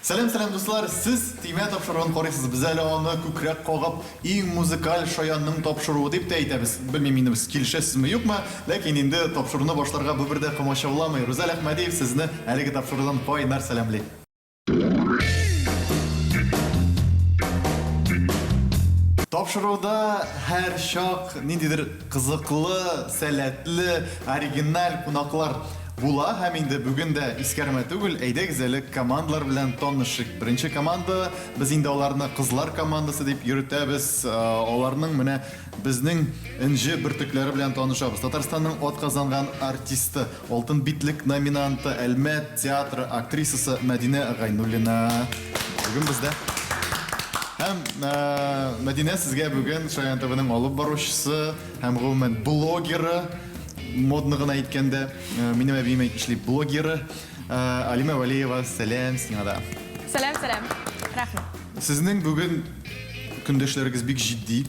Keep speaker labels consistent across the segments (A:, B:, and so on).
A: Сәлам, сәлам, дуслар! Сез Төймә тапшыруын карыйсыз. Без әле аны күкрәк кагып, иң музыкаль шаянның тапшыруы дип тә әйтәбез. Белмим инде без килешәсезме, юкмы, ләкин инде тапшыруны башларга бу бер дә комачауламый. Рүзәл Әхмәдиев сезне әлеге тапшырудан кайнар сәламли. Тапшыруда һәрчак ниндидер кызыклы, сәләтле, оригиналь кунаклар була һәм инде бүген дә искәрмә түгел, әйдәгез әле командалар белән танышыйк. Беренче команда, без инде аларны кызлар командасы дип йөртәбез. Аларның менә безнең энҗе бөртекләре белән танышабыз. Татарстанның атказанган артисты, Алтын битлек номинанты, Әлмәт театры актрисасы Мәдинә Гайнуллина бүген бездә. Һәм Мәдинә, сезгә бүген Шаян ТВның алып баручысы һәм гомумән блогеры, модно гына әйткәндә, минем әбием әйтмешли, блогеры Алимә Вәлиева, сәлам сиңа да.
B: Сәлам, сәлам. Рәхмәт.
A: Сезнең бүген көндәшләрегез бик җитди.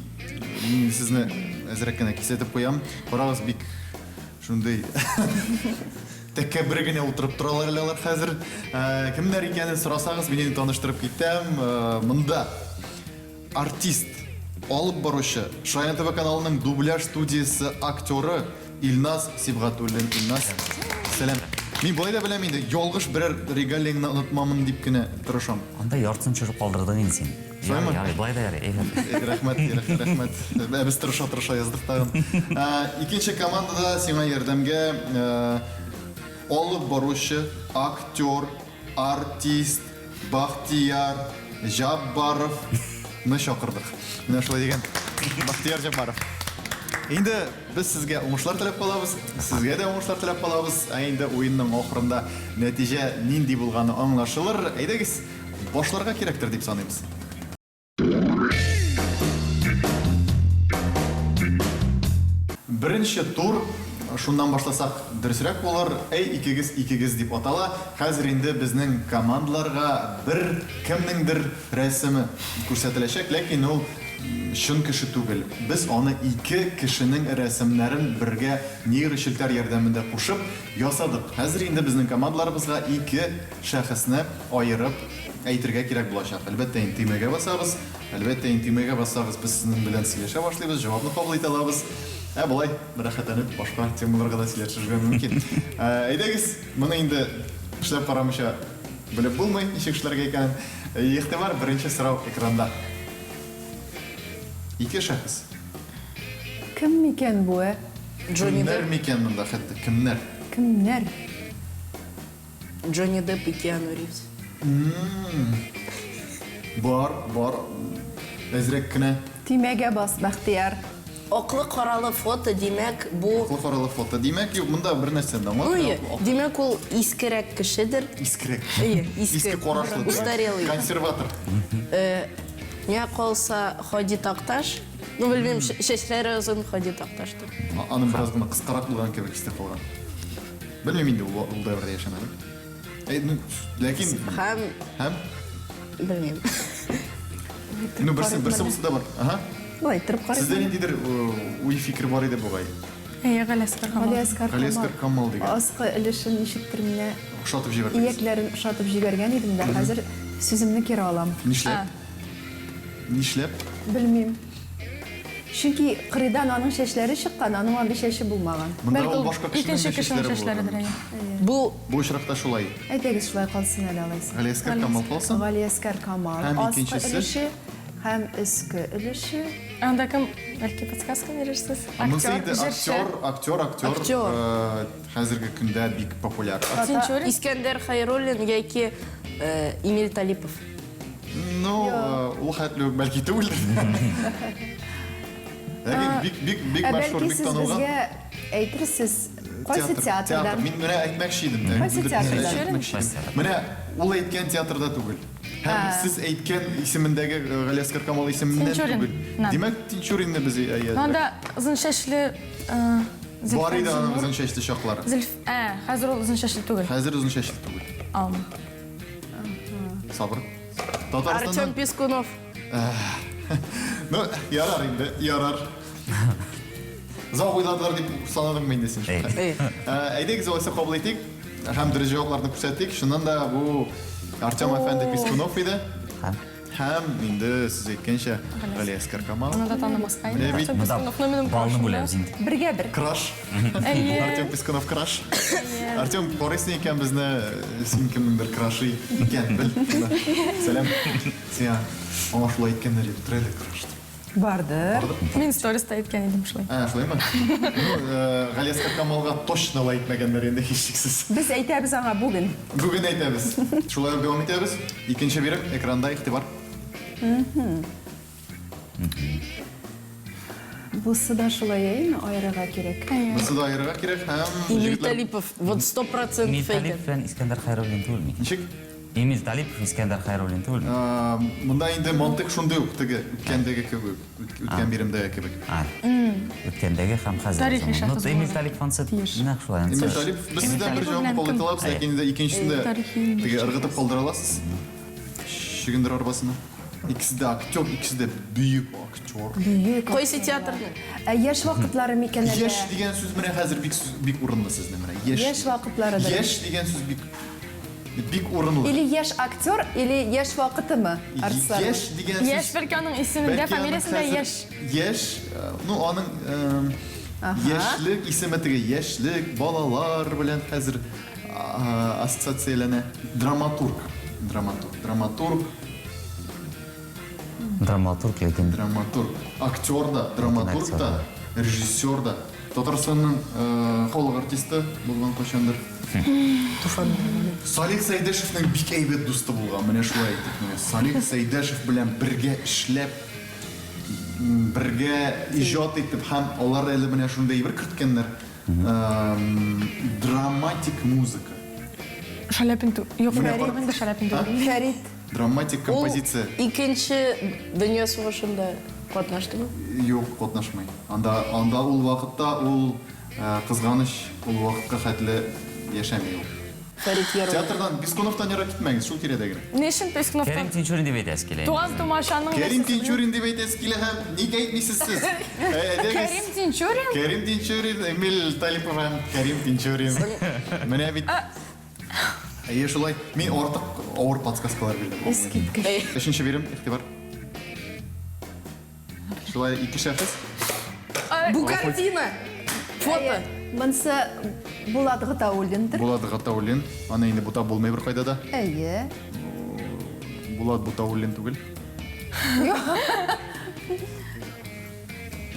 A: Мин сезне әзрәк кенә кисәтеп куям. Карагыз, бик шундый тәкәббер генә утырып торалар әле алар хәзер. Кемнәр икәнен сорасагыз, мин инде таныштырып китәм. Монда артист, алып баручы, Шаян ТВ каналының дубляж студиясе актеры Илназ Сибгатуллин. Илназ, сәлам. Мин болай да беләм инде, ялгыш берәр регалияңне онытмамын дип кенә тырышам.
C: Анда яртысын төшереп калдырдың инде син.
A: Шулаймы?
C: Ярый, ярый, болай да ярый, әйбәт.
A: Рәхмәт, рәхмәт. Ә без тырыша-тырыша яздык тагын. Икенче командада сиңа ярдәмгә алып баручы, актер, артист Бахтияр Җаббаровны чакырдык. Менә шулай дигән Бахтияр Җаббаров. Инде без сезгә уңышлар теләп калабыз, сезгә дә уңышлар теләп калабыз. Ә инде уенның ахырында нәтиҗә нинди булганы аңлашылыр. Әйдәгез, башларга кирәктер дип саныйбыз. Беренче тур, шуннан башласак дөресрәк булыр, Әй, икегез, икегез дип атала. Хәзер инде безнең командаларга бер кемнеңдер рәсеме күрсәтеләчәк, ләкин ул чын кеше түгел. Без аны ике кешенең рәсемнәрен бергә нейрочелтәр ярдәмендә кушып ясадык. Хәзер инде безнең командаларыбызга ике шәхесне аерып әйтергә кирәк булачак. Әлбәттә инде төймәгә басабыз. Әлбәттә инде төймәгә бассагыз, без сезнең белән сөйләшә башлыйбыз, җавапны кабул итә алабыз. Ә болай рәхәтләнеп башка темаларга да сөйләшергә мөмкин. Әйдәгез, моны инде эшләп карамыйча белеп булмый, ничек эшләргә икәнен. Игътибар, беренче сорау экранда. Ике шәхес.
D: Кем микән бу, ә?
E: Джонни
A: Кемнәр
E: Депп.
A: микән монда хәтта, кемнәр?
D: Кемнәр?
E: Джонни Депп и Киану Ривз.
A: Бар, бар. Әзрәк кенә.
D: Төймәгә бас, Бәхтияр.
E: Аклы-каралы фото, димәк, бу...
A: Аклы-каралы фото. Димәк, юк, монда бер нәрсә дә аңлатмый.
E: Ой, димәк, ул искерәк кешедер.
A: Искерәк.
E: Әйе, иске.
A: Иске карашлы.
E: Устарелый.
A: Консерватор.
E: Миңа калса, Һади Такташ. Ну, белмим, чәчләре озын Һади Такташтыр.
A: Аның бераз гына кыскарак булган кебек истә калган. Белмим инде, ул ул дәвердә яшәмәдем. Әй, ну, ләкин
E: Һәм
A: һәм
E: белмим.
A: ну берсе берсе булса да бар. Ага.
D: Болай торып карыйк.
A: Сездә ниндидер уй фикер бар иде бугай.
B: Әйе, Галиәсгар Камал.
D: Галиәсгар Камал.
A: Галиәсгар Камал дигән.
D: Аскы өлешен ничектер менә
A: Ошатып җибәрдегез.
D: Иякләрен ошатып җибәргән идем дә, хәзер сүземне кире алам.
A: Нишләп? Нишләп?
D: Белмим. Чөнки кырыйдан аның чәчләре чыккан, аның андый чәче булмаган.
A: Монда
B: Бәлки
A: ул
B: ул
A: башка кешенең
B: икенче
A: дә
B: кешенең
A: чәчләре
B: чәчләредер,
A: булырга
B: әйе.
A: мөмкин.
E: Бу
A: Бу очракта шулай.
D: Әйдәгез, шулай калсын әле алайса.
A: Галиәсгар Камал калсын.
D: Галиәсгар Камал.
A: Һәм
D: Аскы
A: икенчесе?
D: өлеше һәм өске өлеше.
B: Анда кем, бәлки подсказка бирерсез?
A: Ә монысы
B: Актер,
A: инде
B: җырчы.
A: актер, актер, актер.
E: Актер.
A: Э, Хәзерге көндә бик популяр.
B: Тинчурин?
E: Искәндәр Хәйруллин яки Эмиль Талипов.
A: Ну, ул хәтле үк бәлки түгелдер. Ләкин бик бик бик
D: Ә
A: мәшһүр,
D: бәлки
A: бик
D: сез
A: танылган.
D: безгә әйтерсез, кайсы
A: Театр.
D: театрдан?
A: Мин менә әйтмәкче идем.
D: Кайсы театрдан?
A: Әйтмәкче идем. Менә ул әйткән театрда түгел. Һәм сез әйткән исемендәге Галиәсгар Камал исеменнән
B: Тинчурин.
A: түгел. Димәк, Тинчуринны без әйе.
B: Ну, анда озын чәчле
A: Бар иде аның озын чәчле чаклары.
B: Зөлф, ә, хәзер ул озын чәчле түгел.
A: Хәзер озын чәчле түгел.
B: Алмый.
A: Сабыр.
E: Артем
A: Татарстаннан.
E: Пискунов.
A: Ну, ярар инде, ярар. Озак уйладылар дип санадыңмы инде син?
C: Әй.
A: Әйдәгез, алайса кабул итик һәм дөрес җавапларны күрсәтик. Чыннан да бу Артем әфәнде Пискунов иде.
C: Һәм?
A: Һәм инде сез әйткәнчә, Галиәскар Камал.
B: Аны да танымаска инде.
A: Менә бит
B: Артем
C: Монда
B: Пискуновны минем
C: балны
B: крашым да.
C: бүләбез инде.
D: Бергә бер.
A: Краш.
B: Әйе.
A: Артем Пискунов краш. Артем, карыйсың икән безне, син кемнеңдер крашы икән, бел. Сәлам. Сиңа аңа шулай әйткәннәр иде, трейлер краш дип.
D: Барды.
B: Мин сториста әйткән идем шулай.
A: Ә, шулаймы? Ну, Галиәскар Камалга точно алай әйтмәгәннәр инде, һичшиксез.
D: Без әйтәбез аңа бүген.
A: Бүген әйтәбез. Шулай ук дәвам итәбез. Икенче бирем, экранда игътибар.
D: Бусы да шулай, әйеме? Аерырга кирәк.
A: Бусы да аерырга кирәк һәм
E: Эмиль
A: егетләр
E: Талипов, вот 100%
C: Эмиль
E: әйтәм.
C: Талипов белән Искәндәр Хәйруллин түгел микән?
A: Ничек?
C: Эмиль Талипов, Искәндәр Хәйруллин түгелме?
A: Монда инде мантыйк шундый ук, теге үткәндәге кебек, үткән биремдәге кебек.
C: А. Үткәндәге һәм хәзерге
B: Тарихи
C: заман. Ну,
B: шәхес
C: Эмиль
B: буларак.
C: Талипов ансы
B: Тиеш.
C: нәкъ шулай. ансы.
A: Эмиль Талипов, без
B: Эмиль
A: сездән бер
B: Талипов
A: җавапны
B: белән
A: кабул
B: кем?
A: итә алабыз, ләкин инде икенчесен дә
B: Тарихи
A: теге ыргытып калдыра аласыз. Чөгендер арбасына. Икесе дә актер, икесе дә бөек актер.
D: Бөек.
E: Кайсы театрны?
D: Ә яшь вакытлары микән әллә?
A: Яшь дигән сүз менә хәзер бик сүз- бик урынлы сезнең менә. Яшь.
D: Яшь вакытларыдыр.
A: Яшь дигән сүз бик бик урынлы.
D: Или яшь актер, или яшь вакытымы? Артистларның?
A: Яшь дигән сүз.
B: Яшь бәлки аның исемендә,
A: Бәлки аның
B: фамилиясендә
A: хәзер
B: яшь.
A: Яшь, ну аның яшьлек исеме теге яшьлек, балалар белән хәзер ассоциацияләнә. Драматург. Драматург. Драматург.
C: Драматург ләкин.
A: Драматург. Актер да, драматург
C: актер
A: та,
C: да.
A: режиссер да. Татарстанның халык артисты булган кайчандыр.
E: Туфан.
A: Салих Сәйдәшевнең бик әйбәт дусты булган, менә шулай әйтик. Менә Салих Сәйдәшев белән бергә эшләп, бергә иҗат итеп һәм алар әле менә шундый әйбер керткәннәр. Драматик музыка.
B: Шаляпин тү. Юк,
A: Менә
B: Фәрит.
A: бар.
B: Инде Шаляпин
A: А?
B: түгел.
D: Фәрит.
A: Драматик
E: Ул
A: композиция.
E: Икенче дөнья сугышында катнаштымы?
A: Юк, катнашмый. Анда анда ул вакытта ул кызганыч, ул вакытка хәтле яшәми ул.
E: Фәрит Яруллин.
A: Театрдан Пискуновтан ерак китмәгез, шул тирәдә генә.
B: Ни өчен Пискуновтан?
C: Кәрим Тинчурин дип әйтәсе килә.
B: Туган тумачаның
A: Кәрим
B: нәрсәсе белән?
A: Тинчурин дип әйтәсе килә һәм ник әйтмисез сез? Әйдәгез.
B: Кәрим Тинчурин?
A: Кәрим Тинчурин, Эмиль Талипов һәм Кәрим Тинчурин. Менә бит. Әйе, шулай. Мин артык авыр подсказкалар бирдем.
D: Искиткеч.
A: Өченче бирем, игътибар. Шулай ике шәхес.
E: Бу картина. Фото.
D: Монсы Булат Гатауллиндыр.
A: Булат Гатауллин. Аны инде бутап булмый бер кайда да.
D: Әйе.
A: Булат Бутауллин түгел.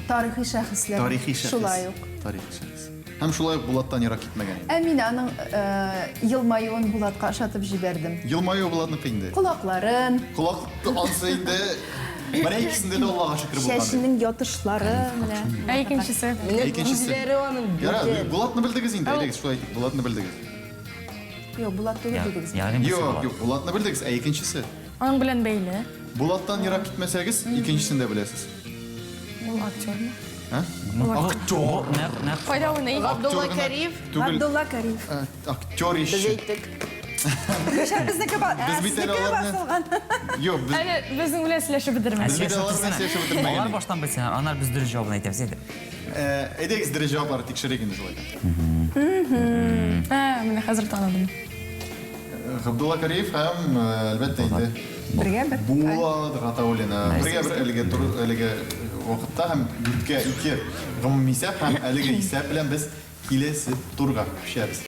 D: Тарихи шәхесләр.
A: Тарихи шәхес.
D: Шулай ук.
A: Тарихи шәхес. Һәм шулай ук Булаттан ерак китмәгән инде.
D: Ә мин аның елмаюын Булатка ошатып җибәрдем.
A: Елмаю Булатныкы инде.
D: Колакларын.
A: Колак ансы инде. Менә икесендә дә Аллага шөкер булган.
D: Чәченең ятышлары менә.
B: Ә икенчесе?
E: Менә
A: Икенчесе.
E: күзләре аның.
A: Яра,
E: бүтән.
A: Булатны белдегез инде, әйдәгез шулай әйтик, Булатны белдегез.
D: Юк, Булат түгел дидегез.
C: Ягъни бусы
A: Юк,
C: Булат.
A: юк, Булатны белдегез, ә икенчесе?
B: Аның белән бәйле.
A: Булаттан ерак китмәсәгез, икенчесен дә беләсез.
B: Ул актермы?
A: Ә? Актер.
C: Нәкъ нәкъ
B: Кайда уйный?
E: Габдулла
A: Актер гына
E: Кариев.
A: Түгел.
D: Габдулла Кариев.
A: Актер
E: Без
A: ищи.
E: әйттек.
D: Мишәр безнеке ба.
A: Без бит әле
D: Сезнеке
A: аларны-
D: басылган.
A: Юк, без
B: Әле безнең белән сөйләшеп бетермәде.
A: Без бит алар белән сөйләшеп бетермәгән
C: Алар
A: идек.
C: баштан белсен, аннары без дөрес җавабын әйтәбез әйдә.
A: Әйдәгез дөрес җаваплары тикшерик инде шулай.
B: Ә, менә хәзер таныдым.
A: Габдулла Кариев һәм, әлбәттә инде,
D: Бергә бер.
A: Булат Гатауллина. Бергә бер әлеге тур әлеге вакытта һәм дүрткә ике гомуми исәп һәм әлеге исәп белән без киләсе турга күчәбез.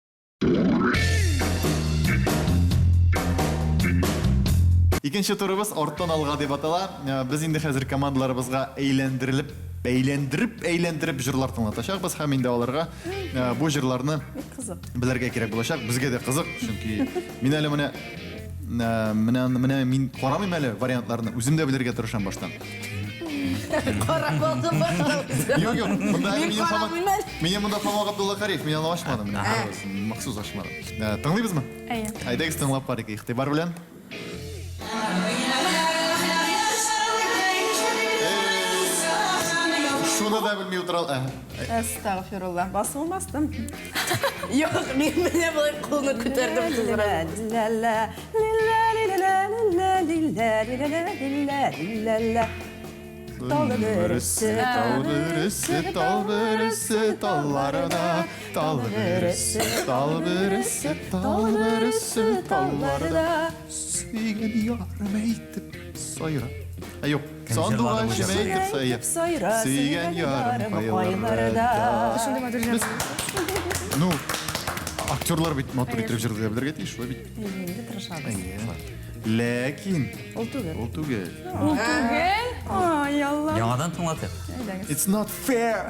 A: Икенче турыбыз арттан алга дип атала. Без инде хәзер командаларыбызга әйләндерелеп, әйләндереп, әйләндереп җырлар тыңлатачакбыз һәм инде аларга бу җырларны
D: Кызык.
A: белергә кирәк булачак. Безгә дә кызык, чөнки мин әле менә менә менә мин карамыйм әле вариантларны, үзем дә белергә тырышам баштан.
E: Карап алдым баштан.
A: Юк, юк, монда әле
E: Мин
A: минем Фома,
E: карамыйм әле.
A: минем монда Фома Габдулла Кариев, мин аны ачмадым, менә карагыз, махсус ачмадым. Тыңлыйбызмы?
B: Әйе.
A: Әйдәгез тыңлап карыйк, игътибар белән. Шуны да белми утыра.
D: Әстәгъфирулла. Басуын бастым.
E: Юк, мин менә болай кулны күтәрдем сразу.
D: Ла-ла, ла-ла-ла-ла-ла-ла-ла-ла-ла-ла-ла-ла. Тал бөресе,
A: тал бөресе, тал бөресе, талларына Тал бөресе, тал бөресе, тал бөресе, талларда сөйгән ярым әйтеп сайра. Ә юк, сандугачым әйтеп сайра. Сөйгән ярым кайларда.
B: Шундый матур җыр.
A: Ну, актерлар бит матур итеп җырлый белергә тиеш, шулай бит.
D: Инде тырышабыз.
A: Ләкин
D: Ул түгел.
A: ул түгел.
B: Ул түгел. Ай, Алла.
C: Яңадан тыңлатыйк.
A: It's not fair.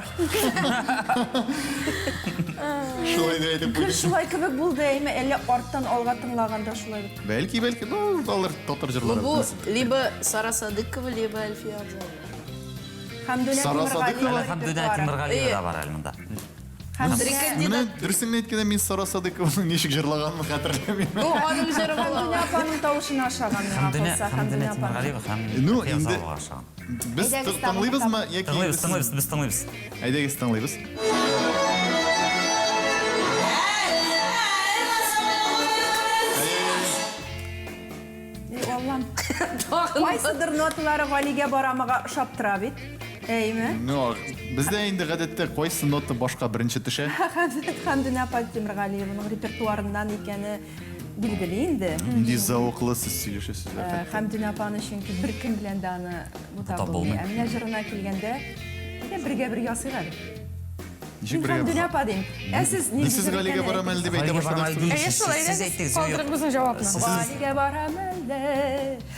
A: Шулай дип әйтеп
D: Гел
A: куйдым.
D: шулай кебек булды, әйме, әллә арттан алга тыңлаганда шулай бит.
A: Бәлки, бәлки, ну, алар татар җырлары.
E: Бу
A: белсен.
E: либо Сара Садыкова, либо Әлфия Авзалова.
D: Хәмдүнә
A: Сара Садыкова?
D: Тимергалиева
C: Әле Хәмдүнә
D: репертуары.
C: Тимергалиева да бар әле монда.
D: Хәмдүнә
A: Менә дөресен әйткәндә мин Сара Садыкованың ничек җырлаганын хәтерләмим.
E: Ну, аның җыры була.
D: Хәмдүнә апаның тавышына ошаган миңа
C: Хәмдүнә
D: калса,
C: Хәмдүнә
D: Хәмдүнә апаның.
C: Тимергалиева һәм
A: Ну,
C: Әлфия
A: инде-
C: Авзаловага ошаган.
A: Без
D: Әйдәгез,
A: тыңлыйбызмы яки
C: Тыңлыйбыз,
A: без-
C: тыңлыйбыз, без тыңлыйбыз.
A: Әйдәгез тыңлыйбыз.
D: Эй, Аллам. Кайсыдыр ноталары Галигә барамыга ошап тора бит. Әйме?
A: Ну, бездә инде гадәттә кайсы нота башка беренче төшә?
D: Хәмдүнә апа Тимергалиеваның репертуарыннан икәне билгеле инде.
A: Нинди зәвыклы сез сөйләшәсез.
D: Хәмдүнә апаны чөнки беркем белән дә аны бутап
C: Бутап
D: булмый.
C: булмый.
D: Ә менә җырына килгәндә, әйдә бергә бер ясыйк әле.
A: Ничек
D: Мин
A: бергә?
D: Хәмдүнә апа дим. Ә сез
A: Ник сез Галигә барам әле дип әйтә
C: Галигә барам әле
A: башладыгыз?
B: Әйе,
C: Сез-
B: шул,
C: сез
B: әйдәгез,
C: әйттегез, юк,
B: калдырыйк
C: юк.
B: безнең җавапны.
D: Галигә барам әле,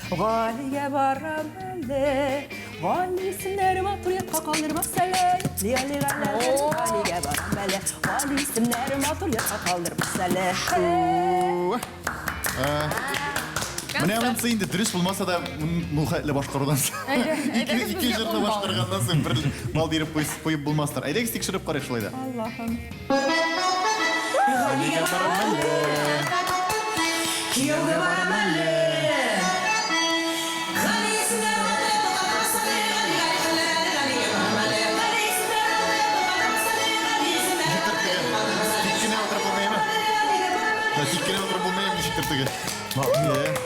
D: Галигә барам әле, Гали исемнәре матур якка калдырмас әле. Ли, али, гали, Галигә барам әле, Гали исемнәре матур якка калдырмас әле.
A: Менә монысы инде дөрес булмаса да бу хәтле башкарудан соң. Ике
B: Әйдәгез
A: ике
B: безгә
A: җырны
B: ун балл.
A: башкарганнан соң бер балл биреп куеп булмастыр. Әйдәгез тикшереп карыйк шулай да.
D: Аллаһым.
A: Галигә барам әле.
F: Кияүгә барам әле. Гали исемнәре матур якка калдырмас әле, Гали, Гали, Гали, Галигә барам әле. Гали исемнәре матур якка калдырмас әле, Гали исемнәре
A: Ничектер теге. Тик кенә утырып булмыймы? Тик кенә утырып булмыймы ничектер теге. Е.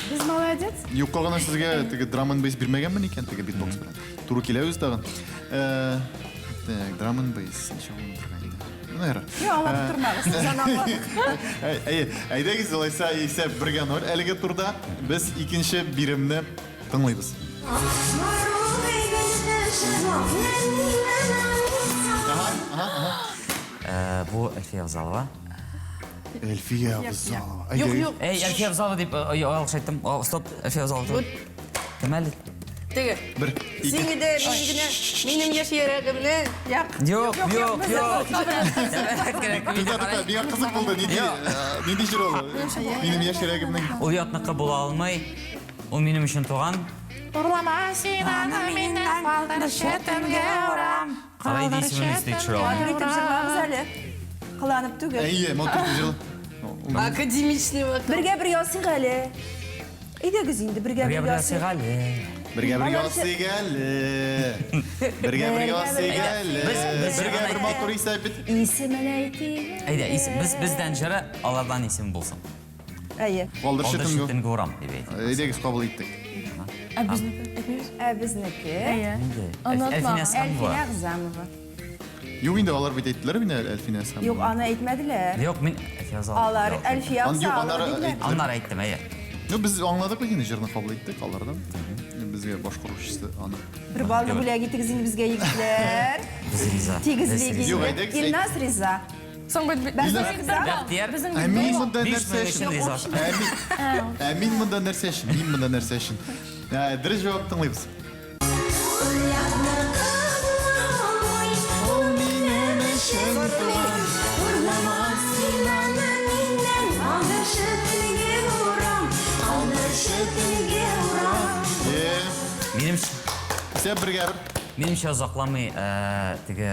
D: Без молодец.
A: Юкка гына сезгә теге drum and bass бирмәгәнмен икән теге битбокс белән. Туры килә үзе тагын. Так, drum and bass ничә булып инде. Ну, ярар.
D: Юк, аңлатып тормагыз, сез аны аңладык.
A: Әй, әйдәгез алайса исәп 1-0 әлеге турда без икенче биремне тыңлыйбыз.
C: Бу Әлфия Авзалова.
A: Әлфия Авзалова.
E: Юк,
A: Әйдәгез.
E: юк.
C: Эй, Әлфия Авзалова дип ялгыш әйттем. О, стоп, Әлфия Авзалова. түгел. Кем әле?
E: Теге.
A: Бер, ике.
E: Син дә мин генә минем яшь йөрәгемне.
D: Як.
C: Юк, юк, юк.
A: Тукта, тукта, миңа кызык булды. Нинди, нинди җыр ул? Минем яшь йөрәгемнең.
C: Ул ятныкы була алмый. Ул минем өчен туган.
F: Урлама син аны миннән, калдырчы төнгә урам.
C: Карай инде исемен истә төшерә алмыйм.
D: Матур итеп җырлагыз әле. Кыланып түгел.
A: Әйе, матур итеп җырла.
E: Академичный вокал.
D: Бергә бер ясыйк әле. Әйдәгез инде бергә
C: Бергә
D: бер
C: бер
D: ясыйк.
C: ясыйк әле.
A: Бергә бер ясыйк әле. Бергә бер ясыйк әле.
C: Без
A: Бергә бер
C: җырын
A: матур исәп бит.
D: Исемен әйтик.
C: Әйдә, исем, без бездән җыры, алардан исем булсын.
D: Әйе.
A: Калдырчы
C: Калдырчы
A: төнгө.
C: төнге урам дип әйтик.
A: Әйдәгез кабул иттек.
B: Ә безнеке? Әйтмибез?
D: Ә безнеке?
B: Әйе.
C: Инде.
B: Онытма.
C: Әлфинә Әсханова.
D: Әлфинә Әгъзамова.
A: Юк инде алар бит әйттеләр бит Әлфинә Әсханова.
D: Юк, аны әйтмәделәр.
C: Юк, мин Әлфия Авзалова.
D: Алар
C: Юк.
D: Әлфия
A: Ан- юк,
D: Әгъзамова
A: аннары
D: диделәр.
A: әйттеләр.
C: Аннары әйттем, әйе.
A: Ну, без аңладык бит инде җырны кабул иттек алардан. Безгә башкаручысы аны.
D: Бер баллы бүләк итегез инде безгә, егетләр.
C: Без риза.
D: Тигезлек
C: Без риза.
A: Юк,
D: инде.
A: әйдәгез,
D: Илназ риза.
B: Соң бит
D: Безнең
B: безнең
D: бит
B: бер балл.
C: Бәхтияр.
B: Безнең
A: Ә
B: бит
A: мин
B: бер балл.
A: монда
C: Биш
A: нәрсә
C: мең
A: өчен?
C: өчен риза.
A: Ә мин монда нәрсә өчен? Мин монда нәрсә өчен? Дөрес җавап тыңлыйбыз. Ул минем өчен туган.
F: Урлама син аны миннән, калдырчы төнге урам, калдырчы төнге урам.
A: Е,
C: Минемчә,
A: исәп бергә бер.
C: минемчә озакламый теге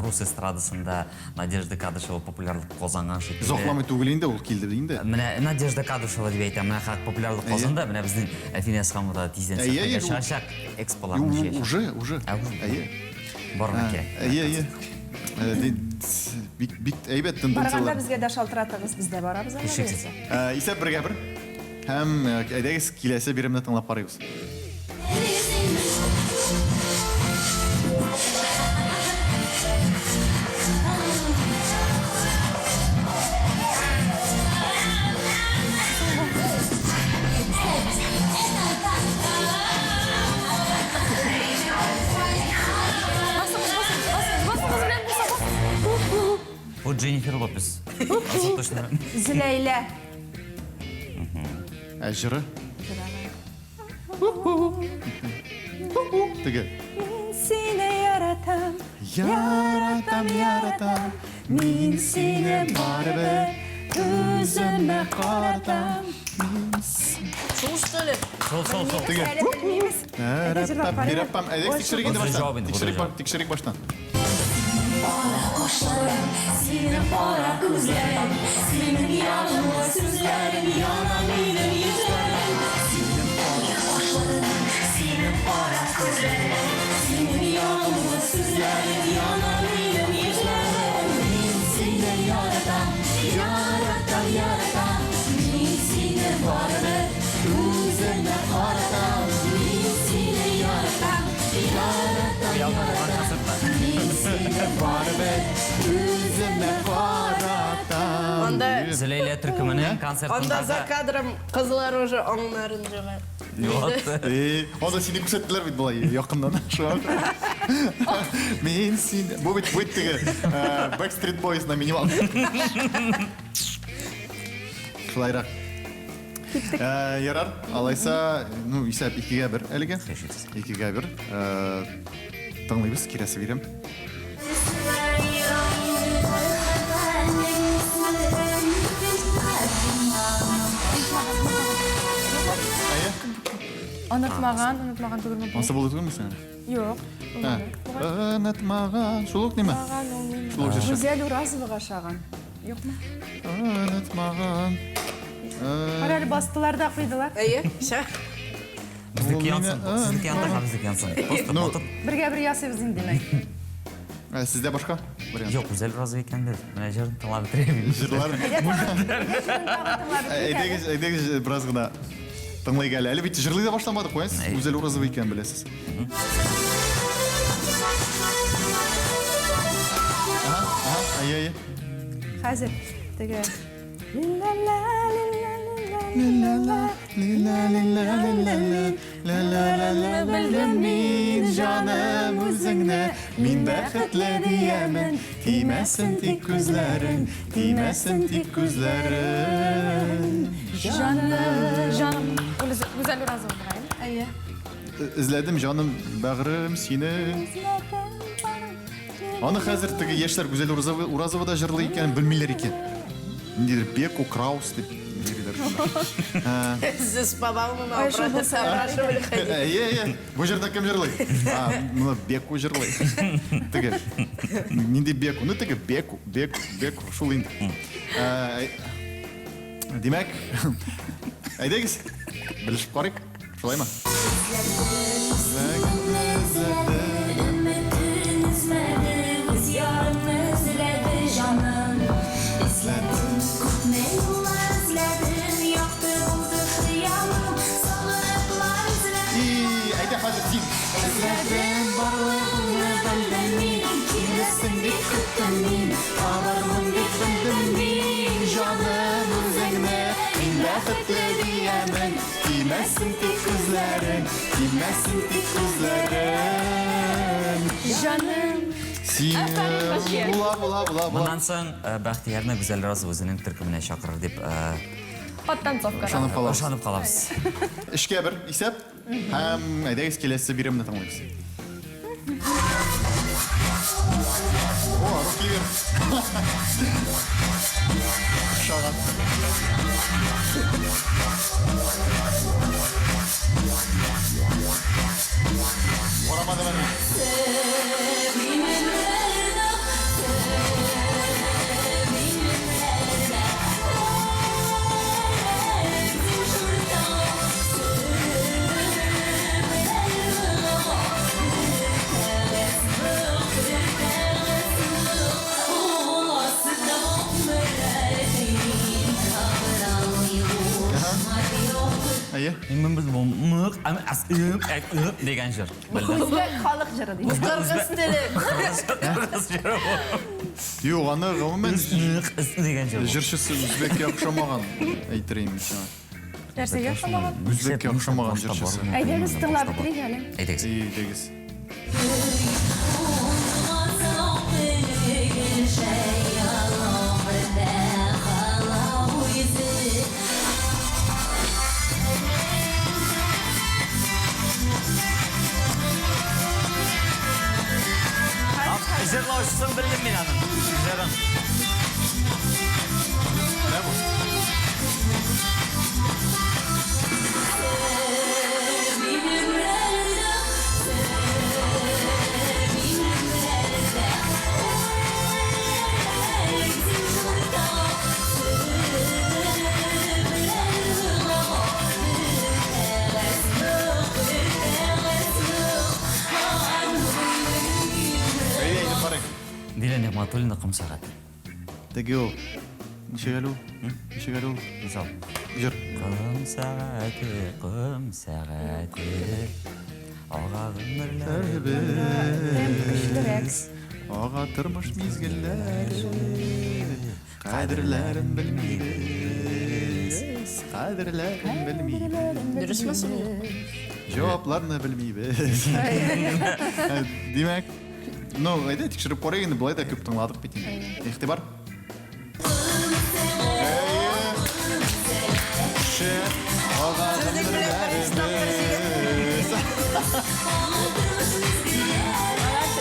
C: рус эстрадасында Надежда Кадышева популярлык казанган шикелле.
A: Озакламый түгел инде, ул килде инде.
C: Менә Надежда Кадышева дип әйтәм, менә хак популярлык казанды, менә безнең Әлфинә Әсханова да тиздән
A: Әйе,
C: сәхнәгә
A: әйе, ул-
C: чыгачак, эксполарны җыячак.
A: Уже, уже.
C: Ә, уже.
A: Әйе.
C: Барырга кирәк.
A: Әйе, әйе. Бик бик әйбәт
D: Барганда
A: тенденцияләр.
D: безгә дә шалтыратыгыз, без дә барабыз аңа.
C: Һичшиксез.
A: Исәп бергә бер. Һәм әйдәгез киләсе биремне тыңлап карыйбыз.
C: Бу Дженнифер Лопес. Ансы точно.
D: Зөләйлә.
A: Ә җыры? Теге.
D: Мин сине яратам.
A: Яратам, яратам, мин сине барыбер
D: Үземә каратам.
E: Шул что ли?
C: Шул, шул, шул.
A: Теге.
D: Әле белмибез. Әйдә җырлап
A: Рәппәм,
D: карыйк.
A: рәппәм. Әйдә, тикшерик инде
C: Бусы
A: баштан.
C: җавап инде, бусы
A: Тикшерик,
C: җавап.
A: тикшерик баштан.
F: Кашларың, синең кара күзләрең, синең ягымлы сүзләрең яна минем йөзләрем. Синең кара кашларың, синең кара күзләрең, синең ягымлы сүзләрең яна минем йөзләрем. Мин сине яратам, яратам, яратам. Мин сине барыбер үземә каратам. Мин сине яратам, яратам, яратам. Мин сине барыбер
A: Үземә каратам.
E: Анда
C: Зөләйлә төркеменең
E: Анда за
C: концертындагы
E: кадром кызлар уже аңнарын җыга.
C: югалтты.
A: Э, анда сине күрсәттеләр бит болай якыннан. Шуңа күрә. Мин сине... Бу бит, бу бит теге Backstreet Boys на минимал. Шулайрак. Ярар, алайса, ну, исәп 2-1 әлегә. 2-1. Тыңлыйбыз, киләсе бирем. Әйе,
B: Онытмаган, онытмаган түгелме бу?
A: ансы булды түгелме сиңа?
B: Юк.
A: Ә, Онытмаган, шул ук ниме?
B: Онытмаган ул мин.
A: Шул ук җырчы.
D: Гүзәл Уразовага ошаган. Юкмы?
A: Онытмаган.
D: Кара әле бастылар да куйдылар.
E: Әйе, всё.
C: Безнеке
A: Ул
C: янсын,
A: мине-
C: сезнеке янды һәм безнеке янсын. Просто
A: Ну,
C: батып.
D: Бергә бер ясыйбыз инде димәк.
A: Ә, сездә башка вариант?
C: Юк, Гүзәл Уразова икән дә. Менә җырын тыңлап бетерәм.
A: Җырлар. Әйдәгез, әйдәгез бераз гына тыңлыйк әле. Әле бит җырлый да башламадык, куясыз.
C: Әй.
A: Гүзәл Уразова икән беләсез. Ага, ага, әйе, әйе.
D: Хәзер теге
A: Белдем мин, җаным, үзеңне, мин бәхетле диямен. Тимәсен тик күзләрең, тимәсен тик күзләрең.
B: Җаным, җаным. Гүзәл Уразова бугай.
E: Әйе.
A: Эзләдем, җаным, бәгърем сине. Аны хәзер теге яшьләр Гүзәл Уразова, Уразова да җырлый икән, белмиләр икән. Ниндидер Беку Краус дип йөриләр шунда.
E: Здесь по Бауману
B: Ой, шул
E: обратно
B: булса,
E: соображивали ходить.
A: Әйе, әйе. Бу җырда кем җырлый? А, моны Беку җырлый. Теге. Нинди Беку? Ну теге Беку, Беку, Беку шул инде. Ә, Димәк, әйдәгез, белешеп карыйк. Шулаймы?
F: Өметен өзмәде, үз ярын эзләде җаным. Эзләдем, күпме юллар эзләдем, якты булды хыялым, сагыныплар эзләдем.
A: И, әйдә хәзер син.
F: Эзләдем, барлыгыңны белдем мин, килерсең дип көттем мин, табармын дип белдем мин,
A: Җаным үзеңне, мин бәхетле диямен. Тимәсен тик күзләрең, тимәсен тик күзләрең.
B: Җаным.
A: Син була, була, була, була.
C: Моннан соң Бәхтиярны Гүзәл Уразова үзенең төркеменә чакырыр дип
B: Подтанцовка.
A: Ышанып калабыз.
C: ышанып калабыз.
A: 3-1 исәп. Һәм әйдәгез киләсе биремне тыңлыйбыз. О, Рухивер. Ошаган. Карамадым әле. Әйе.
C: Мин без бу мык, ам ас ым, әк ым дигән җыр. Белдем.
D: Үзбәк халык җыры ди.
E: Кыргыз теле.
C: Кыргыз җыры бу.
A: Юк, аны гомумән
C: Мык, ыс дигән җыр. бу.
A: җырчысы үзбәккә охшамаган, әйтерим сиңа.
B: Нәрсәгә охшамаган?
A: Үзбәккә охшамаган җырчысы.
D: Әйдәгез тыңлап бетерик әле.
C: Әйдәгез.
A: Әйдәгез.
C: Түл Ком сәгате.
A: Теге ул. Ничек әле ул? Ничек әле ул?
C: Мисал.
A: Җыр.
C: Ком сәгате, ком сәгате. Ага гомерләребез.
B: Көчлерәк.
A: Ага тормыш мизгелләре. Кадерләрен белмибез. Кадерләрен белмибез.
E: Дөресме соң?
A: Җавапларны белмибез. Димәк, ну, әйдә тикшереп карыйк инде, болай да күп тыңладык бит инде. Игътибар. Шәп, ага гомерләребез.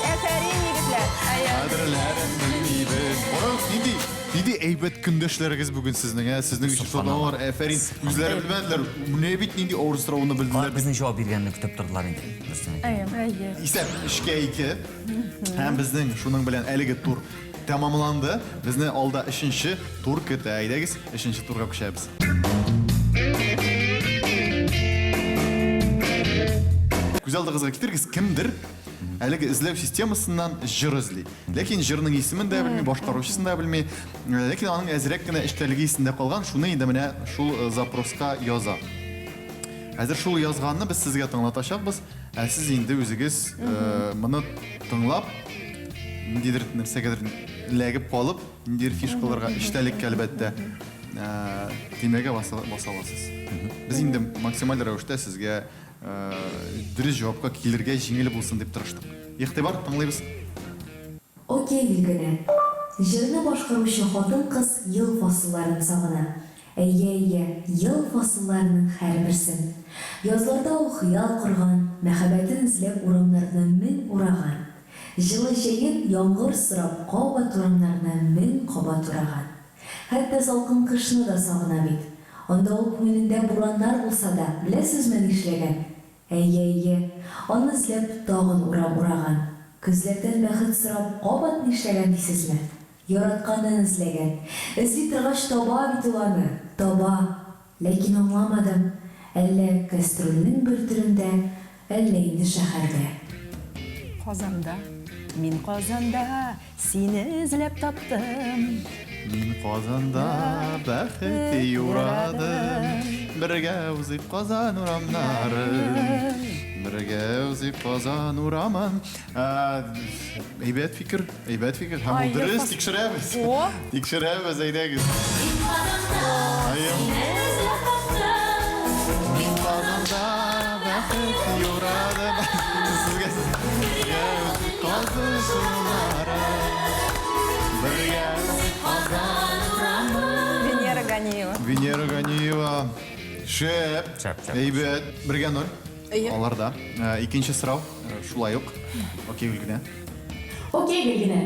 D: Әфәрин, егетләр.
A: Кадерләрен белмибез. Карагыз, нинди, нинди әйбәт көндәшләрегез бүген сезнең, ә? Сезнең өчен шатланалар, әфәрин. Үзләре белмәделәр. Менә бит нинди авыр сорауны
C: Алар
A: белделәр.
C: безнең җавап биргәнне көтеп тордылар инде. Дөресен әйтим.
B: Әйе.
A: Исәп 3-кә 2. Һәм безнең шуның белән әлеге тур тәмамланды. Безне алда өченче тур көтә. Әйдәгез, өченче турга күчәбез. Күз алдыгызга китерегез, кемдер әлеге эзләү системасыннан җыр эзли. Ләкин җырның исемен дә белми, башкаручысын да белми. Ләкин аның әзрәк кенә эчтәлеге исендә калган, шуны инде менә шул запроска яза. Хәзер шул язганны без сезгә тыңлатачакбыз, ә сез инде үзегез моны тыңлап, ниндидер нәрсәгәдер эләгеп калып, ниндидер фишкаларга, эчтәлеккә әлбәттә, төймәгә баса баса аласыз. Без инде максималь рәвештә сезгә дөрес җавапка килергә җиңел булсын дип тырыштык. Игътибар, тыңлыйбыз.
G: Окей, Гөлгенә. Җырны башкаручы хатын-кыз ел фасылларын сагына. Әйе, әйе, ел фасылларының һәрберсен. Язларда ул хыял корган, мәхәббәтен эзләп урамнарны мең ураган. Җылы җәен яңгыр сорап кабат урамнарны мең кабат ураган. Хәтта салкын кышны да сагына бит. Анда ул күңелендә бураннар булса да, беләсезме нишләгән? Әйе, әйе, аны эзләп тагын урам ураган. Көзләрдән бәхет сорап кабат нишләгән дисезме? Яратканын эзләгән. Эзли торгач таба бит ул аны, таба. Ләкин аңламадым, әллә кәстрүлнең бер төрендә, әллә инде шәһәрдә.
D: Казанда, мин Казанда сине эзләп таптым.
A: Мин Казанда бәхет юрадым. Бергә узып Казан урамнарын. Бергә узып Казан урамын. Әйбәт фикер, әйбәт фикер. Һәм ул дөрес, тикшерәбез.
B: О!
A: Тикшерәбез, әйдәгез. Мин Казанда бәхет юрадым. Сезгә бергә узып Казан урамнарын. Бергә узып Казан урамын.
B: Венера Ганиева.
A: Венера Ганиева. Шәп.
C: Шәп, шәп.
A: Әйбәт. Бергә ноль.
E: Әйе.
A: Аларда. Икенче сорау шулай ук. Окей, Гөлгенә.
H: Окей, Гөлгенә.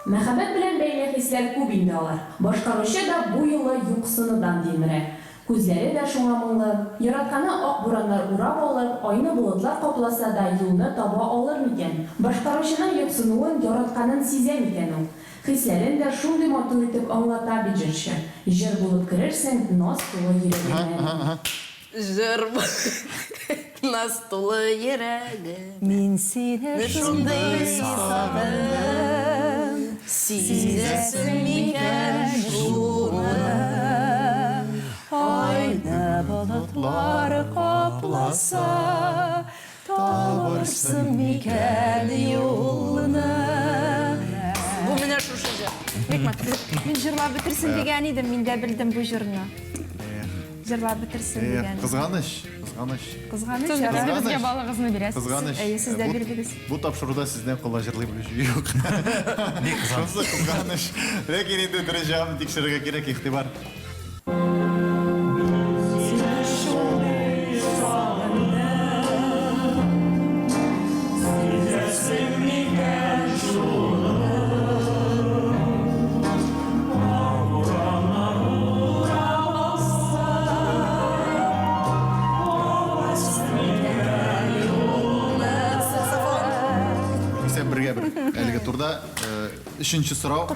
H: Мәхәббәт белән бәйле хисләр күп инде алар. Башкаручы да бу юлы юксынудан тилмерә. Күзләре дә шуңа моңлы. Яратканы ак бураннар урап алып, айны болытлар капласа да, юлны таба алыр микән? Башкаручының юксынуын, яратканын сизә микән ул? Хисләрен дә шундый матур итеп аңлата бит җырчы. Җыр булып керерсең, наз тулы йөрәгемә.
E: Җыр наз тулы йөрәгем.
D: Мин сине
E: шундый сагындым. Сизәсең микән шуны?
D: Айны болытлар капласа, табырсың микән юлны?
E: Бу менә шушы җыр.
B: Бик матур. Мин җырлап бетерсен дигән идем, мин дә белдем бу җырны. Җырлап бетерсен дигән.
A: Кызганыч, кызганыч.
B: Кызганыч.
A: Сез
B: Безгә балыгызны бирәсез.
A: Кызганыч.
B: Әйе, сез дә бирдегез.
A: Бу тапшыруда сездән кала җырлый белүче юк.
C: Бик кызганыч.
A: Шунысы кызганыч. Ләкин инде дөрес җавабын тикшерергә кирәк, игътибар. Исәп бергә бер. Әлеге турда өченче сорау.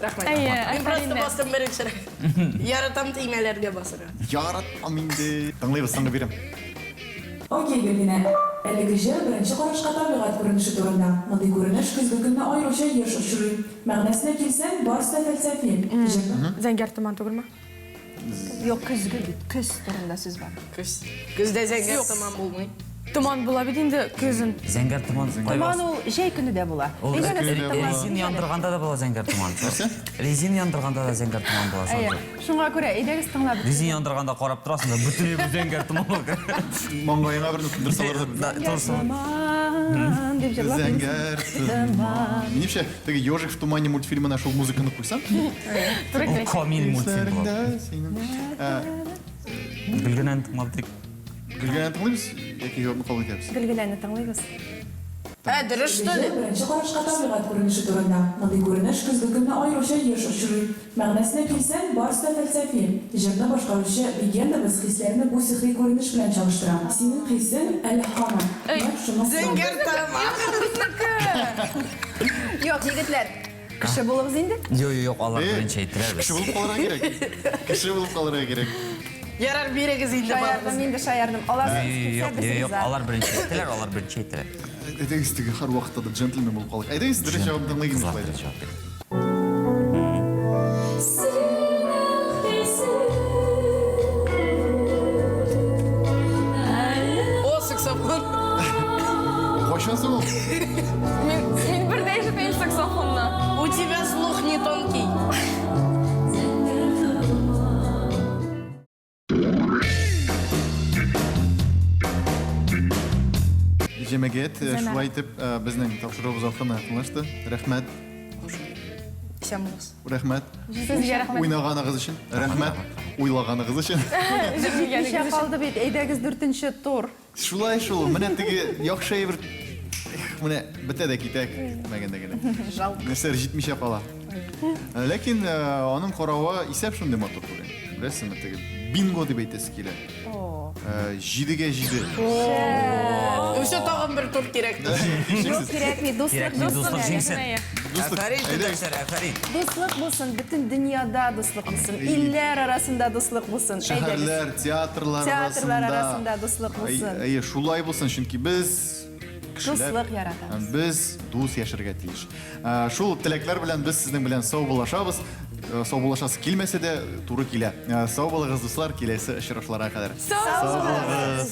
E: Рәхмәт.
B: Әйе,
E: Мин просто
B: афәрин.
E: бастым беренчерәк. Яратам төймәләргә басырга.
A: Яратам инде. Тыңлыйбыз, соңгы бирем.
I: Окей, Гөлгенә. Әлеге җыр беренче карашка табигать күренеше турында. Мондый күренеш көзге көнне аеруча еш очрый. Мәгънәсенә килсәң, барысы да фәлсәфи. Җырның.
J: Зәңгәр томан түгелме?
B: Юк, көзге бит. Көз турында сүз бар.
E: Көз. Көздә зәңгәр томан булмый.
J: Томан була бит инде көзен.
C: Зәңгәр томан.
D: Томан ул җәй көне дә була.
C: Ул резин яндырганда да була зәңгәр томан.
A: Нәрсә?
C: Резин яндырганда да зәңгәр томан була.
B: Әйе. Шуңа күрә әйдәгез тыңлап бетерик.
C: Резин яндырганда карап торасың да, бөтенләй бер зәңгәр томан булып керә.
A: Маңгаеңа берне тондырсалар да.
B: Томан дип җырлап.
A: Зәңгәр томан. Минемчә, теге Ежик в тумане мультфильмына шул музыканы куйсаң.
C: Ул камил мультфильм була. Гөлгенәне тыңлап бетерик.
A: Гөлгенәне тыңлыйбыз яки җавапны кабул итәбез?
B: Гөлгенәне тыңлыйбыз.
E: Ә, дөрес что ли?
I: Җыр беренче карашка табигать күренеше турында. Мондый күренеш көзге көнне аеруча еш очрый. Мәгънәсенә килсәң, барысы да фәлсәфи. Җырны башкаручы легендабыз хисләрне бу сихри күренеш белән чагыштыра. Синең хисең әле һаман. Нәкъ шуның
E: Зәңгәр томан.
B: Юк, егетләр, кеше булыгыз инде.
C: Юк, юк, юк, алар беренче әйттеләр
A: без. Кеше булып калырга кирәк. Кеше булып калырга кирәк.
E: Ярар, бирегез инде
B: Шаярдым инде, шаярдым. Аласыгыз килсә,
C: Юк,
B: без
C: юк,
B: риза.
C: алар беренче әйттеләр, алар беренче әйттеләр.
A: Әйдәгез, теге һәрвакытта да джентльмен булып калыйк. Әйдәгез, дөрес җавапны тыңлыйк инде
C: Кызлар
A: шулай да.
C: дөрес җавап бирде.
E: О, саксофон.
A: Кайчан соң ул?
J: Мин, мин бер дә ишетмим саксофонны.
E: У тебя слух не тонкий.
A: Җәмәгать, шулай итеп, безнең тапшыруыбыз ахырына якынлашты. Рәхмәт.
E: Исән булыгыз.
A: Рәхмәт.
J: Сезгә рәхмәт.
A: Уйнаганыгыз өчен. Рәхмәт. Уйлаганыгыз өчен.
B: Җитмичә калды бит. Әйдәгез дүртенче тур.
A: Шулай шул, менә теге яхшы әйбер менә бетә дә китә көтмәгәндә генә.
E: Жалко.
A: Нәрсәләр җитмичә кала. Ләкин аның каравы исәп шундый матур бүген. Беләсезме, теге бинго дип әйтәсе килә. Җидегә җиде.
E: Ну все, тагын бер тур кирәк.
B: Юк, кирәкми, дуслык
C: Кирәкми, дуслык җиңсен. Афәрин, иптәшләр, афәрин.
B: Дуслык булсын, бөтен дөньяда дуслык булсын, илләр арасында дуслык булсын.
A: Шәһәрләр, театрлар арасында.
B: Театрлар арасында дуслык булсын.
A: Әйе, шулай булсын, чөнки без кешеләр.
B: Дуслык яратабыз.
A: Без дус яшәргә тиеш. Шул теләкләр белән без сезнең белән саубуллашабыз. Саубуллашасы килмәсә дә, туры килә. Сау булыгыз, дуслар, киләсе очрашуларга кадәр.
J: Сау
A: булыгыз.